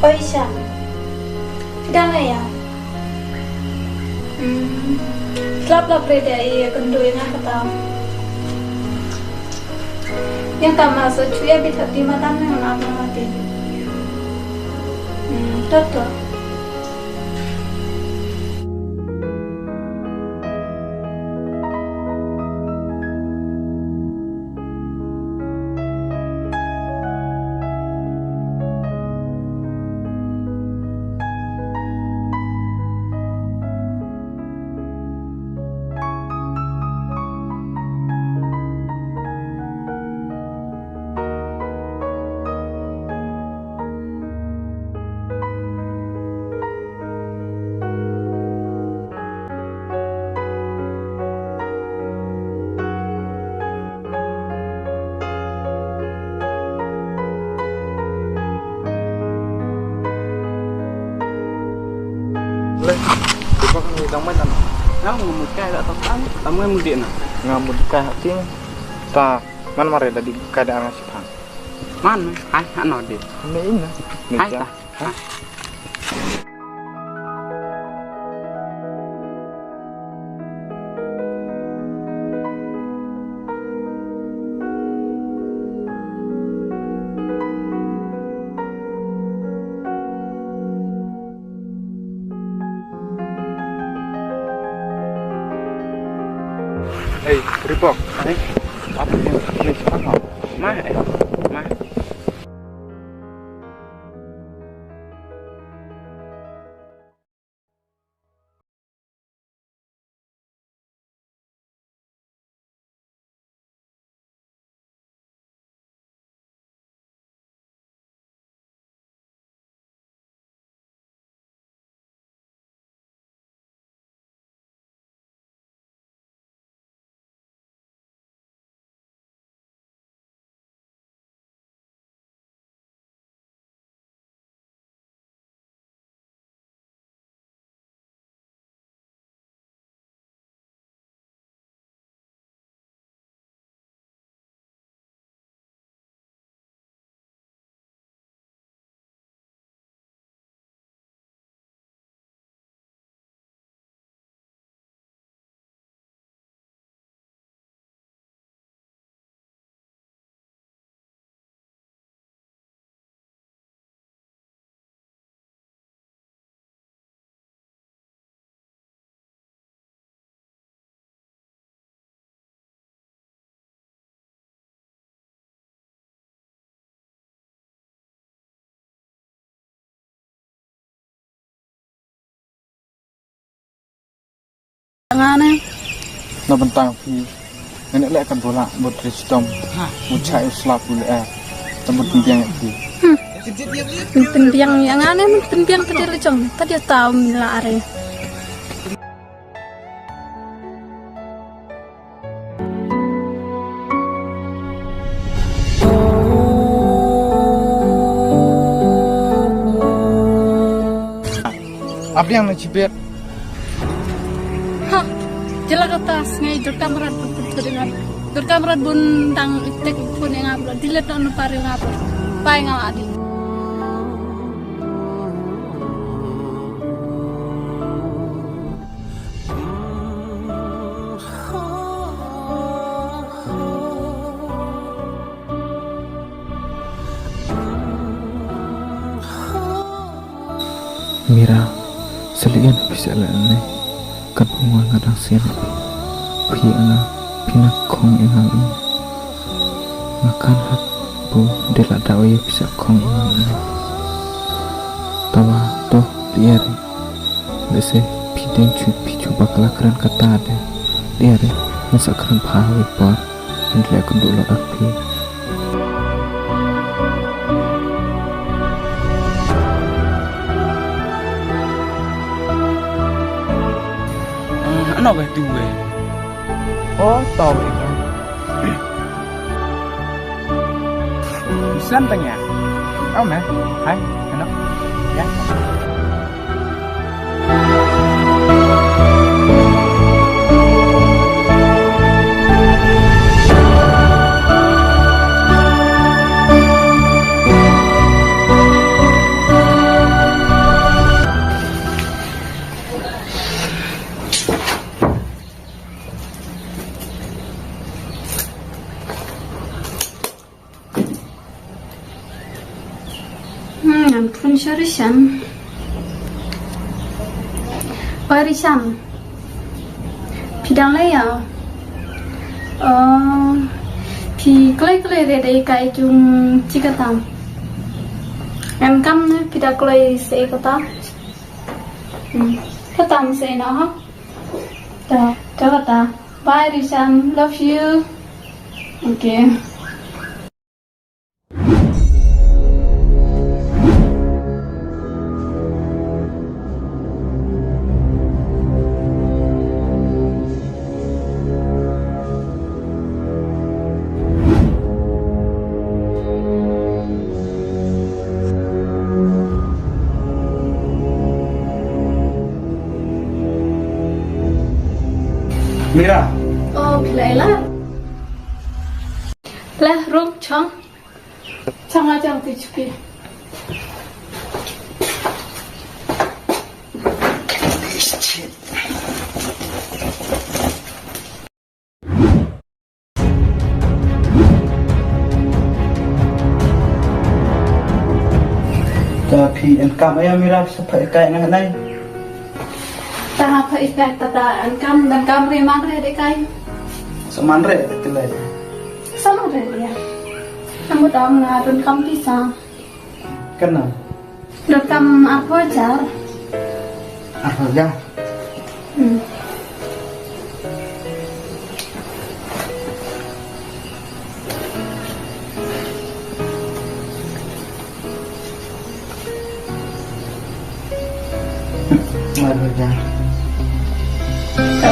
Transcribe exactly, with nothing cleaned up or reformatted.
Oi Sha. Phi dang leh ïa? Hmm. Slap lap re da ïa kynduh ïa nga kata. Ïa tama sa chu ïa bit hati matan nang na ma mati. Hmm, to to. Le, di ba kane dang mai lan? Nga mut kai da tang tang, tang mai mut di na. Nga mut kai hati. Ta, man mare da di kai da nga sipan. Man, hai, ano di. Ne ina. Ne hai ja. Ta. Ei, Ripok. Ei, apa ni? Ni siapa? Ma, eh, ma. Nga ne. Na bynta phi. Nga ne leh kan bola bud ri chitom. Ha. Bud chai u slap u leh. Tam bud pynbiang ïa phi. Hmm. Pynbiang ïa nga ne, pynbiang ka dei la jong. Ka dei ta um la are. Ap liang na chibet. Ha, jela kata sngai dur kamrat bun, dur kamrat bun dang tek pun nga bro, dilet no pare nga bro. Pai nga adi. Mira, sa lian phi sa lian ne. Kan pynwan nga dang sian phi ïa nga, phi na khong ïa nga. Nga kan hap bu de la daw ïa phi sa khong ïa nga. Tawa to lian. Lehse phi dang chu phi chu bakla kren kata de. Lian, ngan sa kren pha wei por. Ngan leh kynduh lut ap phi. Ah, ano ka tu we? Oh, tau we. San tanya. Oh, me. Hai, ano? Ya. Sha Rishan. Oi Rishan. Phi dang leh ïa? Oh, phi kloi kloi re dei kai jong chi kata. Em kam ne phi da kloi se kata. Hmm. Kata se na ha. Ta, ta kata. Bye Rishan. Love you. Okay. Mira. Oh, phi la ïa leh. Leh rung chong. Chong la chong ti chupi. Ta phi en kam ïa Mira sa pha kai na nai. Ta pha kai ta ta en kam dan kam re man re de kai. Sa man re de kai. Sa man re ya. Kamu tang na run kam pisa. Kena. Run kam arphew hajar. Arphew hajar. Hmm. Arphew hajar. Ka